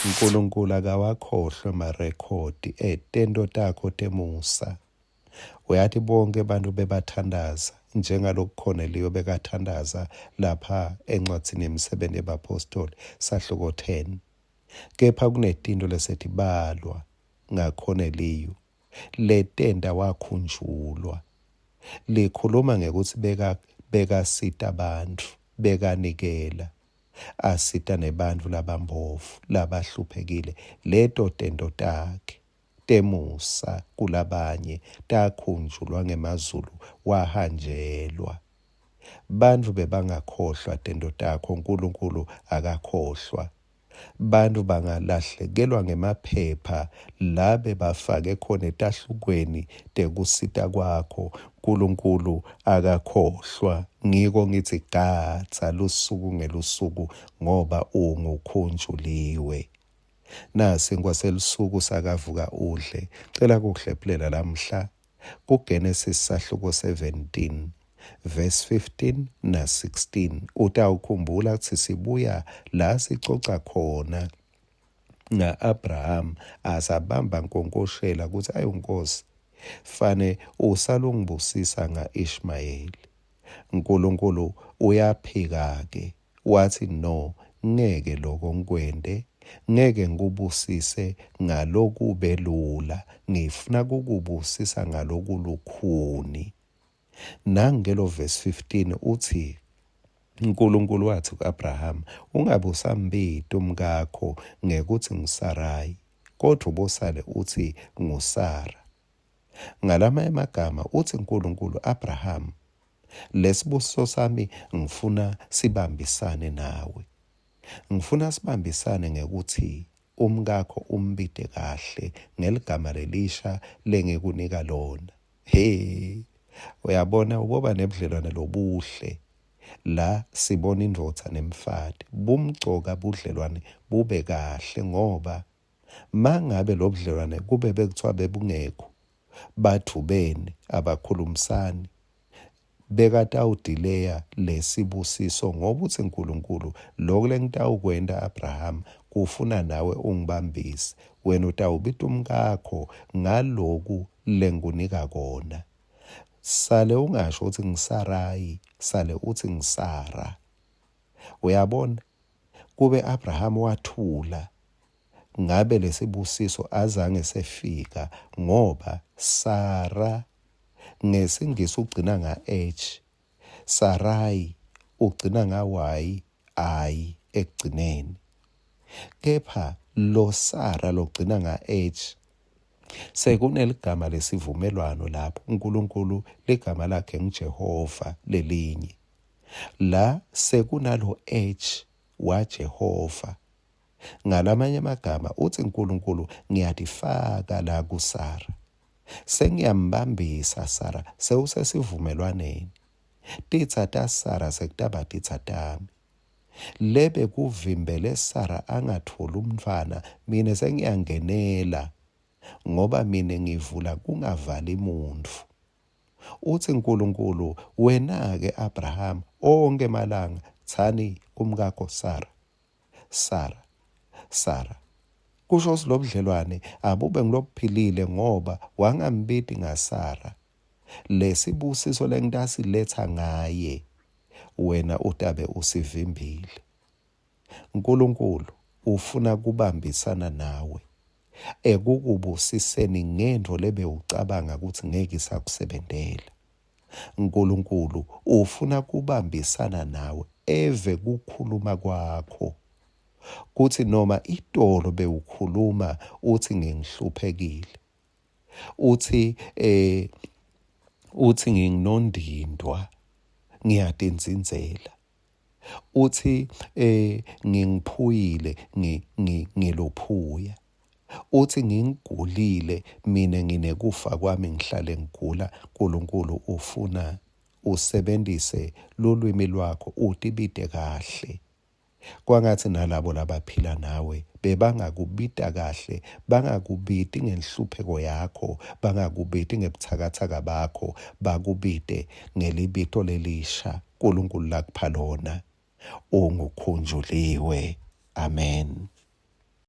Nkulunkulu akawakhohlwa emarekhodi etento takho temusa. Uyati bonke bantfu bebathandaza njengaloku Khoneliyo bekathandaza lapha encwadzini yeMisebenti yebaPhostoli sahluko 10. Kepha kunetintfo lesetibalwa ngaKhoneliyu letenta wakhunjulwa. Likhuluma ngekutsi beka bekasita bantfu, bekanikela, asita nebantfu labampofu, labahluphekile. Leto tento takhe temusa kulabanye takhunjulwa ngemazulu wahanjelwa. Bantfu bebangakhohlwa tento takho, Nkulunkulu akakhohlwa. Bantfu bangalahlekelwa ngemaphepha la bebafake khona etahlukweni tekusita kwakho, Nkulunkulu akakhohlwa. Ngiko ngitsi gadza lusuku ngelusuku ngoba ungukhunjuliwe. Nasinkwa selusuku sakavuka udle. Cela kukuhlephulela lamhla kuGenesis sahluko 17 verse 15 na 16. Utawukhumbula kutsi sibuya la sicoca khona nga-Abraham asabamba nkonkoshela kutsi ayo Nkosi fane usalungibusisa nga-Ishmayeli. Nkulunkulu uyaphika-ke Watsi, No, ngeke loko ngikwente. Ngeke ngikubusise ngalokubelula. Ngifuna kukubusisa ngalokulukhuni. Nangu-ke lo vesi 15 utsi, Nkulunkulu watsi ku-Abrahama, Ungabe usambita umkakho ngekutsi nguSarayi, kodvwa ubosale utsi nguSara. Ngalamanye emagama utsi Nkulunkulu Abrahama, Lesibusiso sami ngifuna sibambisane nawe. Ngifuna sibambisane ngekutsi umkakho umbite kahle ngeligama lelisha lengikunika lona. He, uyabona uboba nebudlelwane lobuhle. La sibona indvodza nemfati. Bumcoka budlelwane bube kahle ngoba mangabe lobudlelwane kube bekuthiwa bebungekho badvubene abakhulumisani bekatawudileya lesibusiso ngoba utsi Nkulunkulu loku lengitawukwenta Abrahama kufuna nawe ungibambise wena utawubita umkakho ngaloku lengikunika kona sale ungasho utsi ngiSarayi sale utsi ngiSara uyabona kube Abrahama wathula ngabe lesibusiso azange sefika ngoba Sara ngesingisi ugcina nga H Sarai ugcina nga Y I ekugcineni kepha lo Sara logcina nga H sekuneligama lesivumelwano lapho uNkulunkulu ligama lakhe nguJehova lelinye la sekunalo H waJehova Ngalamanye emagama utsi Nkulunkulu ngiyatifaka la kuSara. Sengiyambambisa Sara sewusesivumelwaneni. Titsa taSara sekutaba titsa tami. Lebe kuvimbele Sara angatfoli umntfwana mine sengiyangenela ngoba mine ngivula kungavali muntfu. Utsi Nkulunkulu, wena-ke Abrahama, onkhe emalanga tsani kumkakho Sara, Sara, Sara. Kusho kutsi lobudlelwane abube ngulobuphilile ngoba wangambiti ngaSara. Lesibusiso lengitasiletsa ngaye wena utabe usivimbile. Nkulunkulu ufuna kubambisana nawe ekukubusiseni ngentfo lebewucabanga kutsi ngeke isakusebentela. Nkulunkulu ufuna kubambisana nawe eve kukhuluma kwakho kutsi noma itolo bewukhuluma utsi ngingihluphekile utsi eh utsi nginginondindwa ngiyatindzindzela utsi eh ngingiphuyile ngiluphuya Utsi ngingigulile mine nginekufa kwami ngihlale ngigula. Nkulunkulu ufuna usebentise lulwimi lwakho utibite kahle. Kwangatsi nalabo labaphila nawe bebangakubita kahle, bangakubiti ngenhlupheko yakho, bangakubiti ngebutsakatsaka bakho, bakubite ngelibito lelisha Nkulunkulu lakupha lona. Ungukhunjuliwe. Amen.